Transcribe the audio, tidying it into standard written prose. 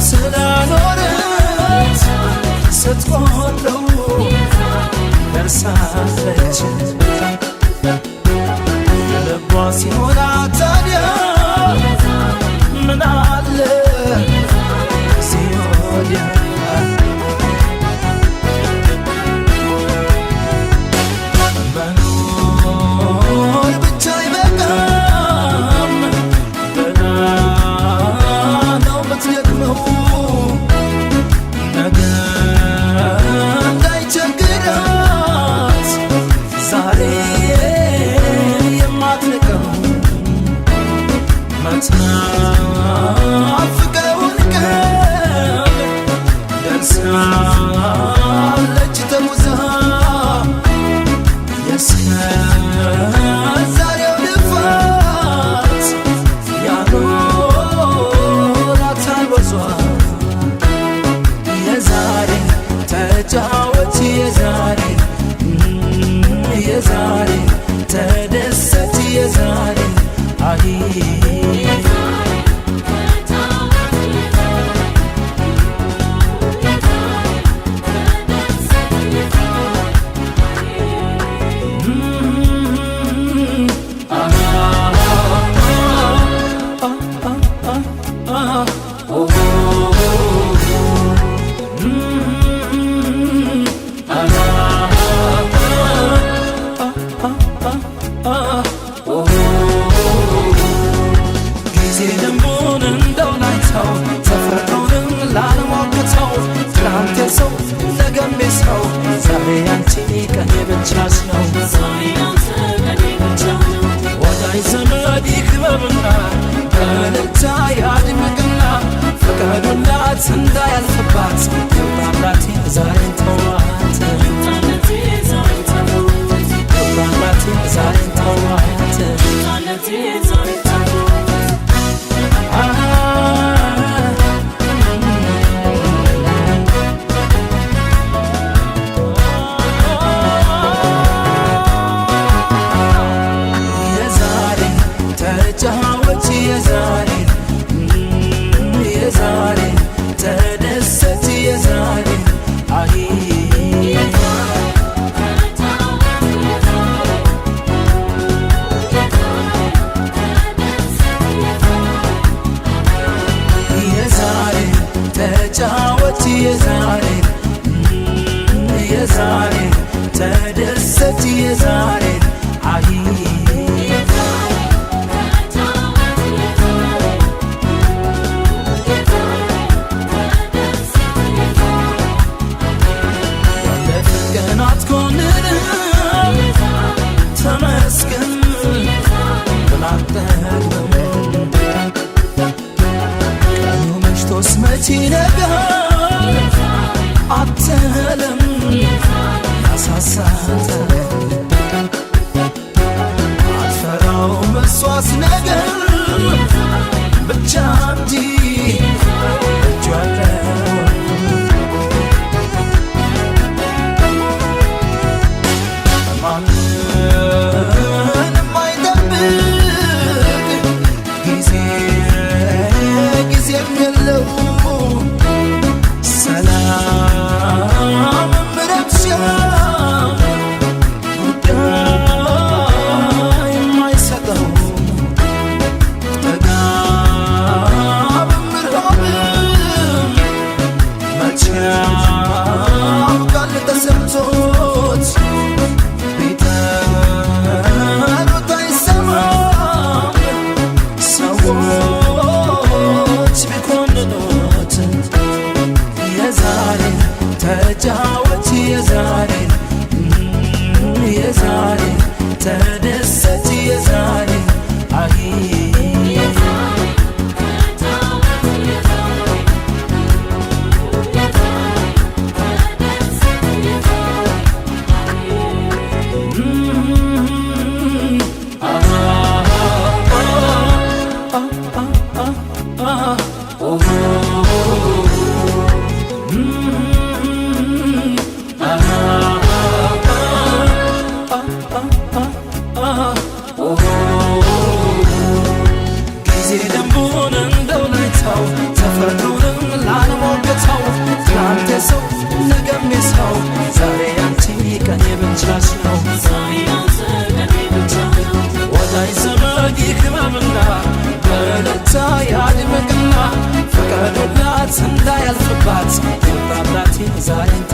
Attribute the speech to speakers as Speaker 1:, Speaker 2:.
Speaker 1: ስላኖረት ስትቆጥረው ደርሳለች የልቧ ሲሞላ ታዲያ ምን አለ ሲወዲያ። መኖር ብቻ አይበቃም፣ ገና ነው የምትደክመው፣ ነገ እንዳይቸግራት ዛሬ የማትንቀው መትናፍቀውን ቀን ደርሳለች ተጉዛ። የእስከ ዛሬው ልፋት ያኖራታል ወዟ። የዛሬ ተጫወች፣ የዛሬ የዛሬ ተደሰች፣ የዛሬ አይ። ጊዜ ደንቡን እንደው ላይተው፣ ተፈጥሮንም ላልሞግተው፣ ትናንት የሰው ነገም የሰው፣ ዛሬ ያንቺ ቀኔ ብቻሽ ነው። ወዳጅ ዘመድ ይክበብና በእልልታ ያድምቅና ፍቀዱላት እንዳያልፍባት፣ ይውጣላት ዛሬን ተዋት፣ ይውጣላት ዛሬን ተዋት። የዛሬ ተጫወች፣ የዛሬ የዛሬ ተደሰች፣ የዛሬ አይ። የዛሬ ተጫወች፣ የዛሬ የዛሬ ተደሰች፣ የዛሬ አይ። ያለፈ ቀን አትኮንንም፣ ተመስገን ብላ አትጠግብም። ቀኑ መሽቶስ መች ይነጋል አትልም፣ ያሳሳታል። አትፈራውም እሷስ ነገር፣ ብቻ እንጂ እጇ ያለው። ማንንም አይጠብቅ ጊዜ፣ ጊዜም የለው ሰላምም ረብሻ ጉዳይ የማይሰጠው፣ ጥጋብም ረሃብም መቼ ያውቃል ተሰምቶት፣ ቢጠሩት አይሰማም ሰዎች ቢኮንኑት። የዛሬ ተጫወች፣ የዛሬ የዛሬ ተደሰች፣ የዛሬ አይ። ሳያልፍባት ይውጣላት ዛሬን።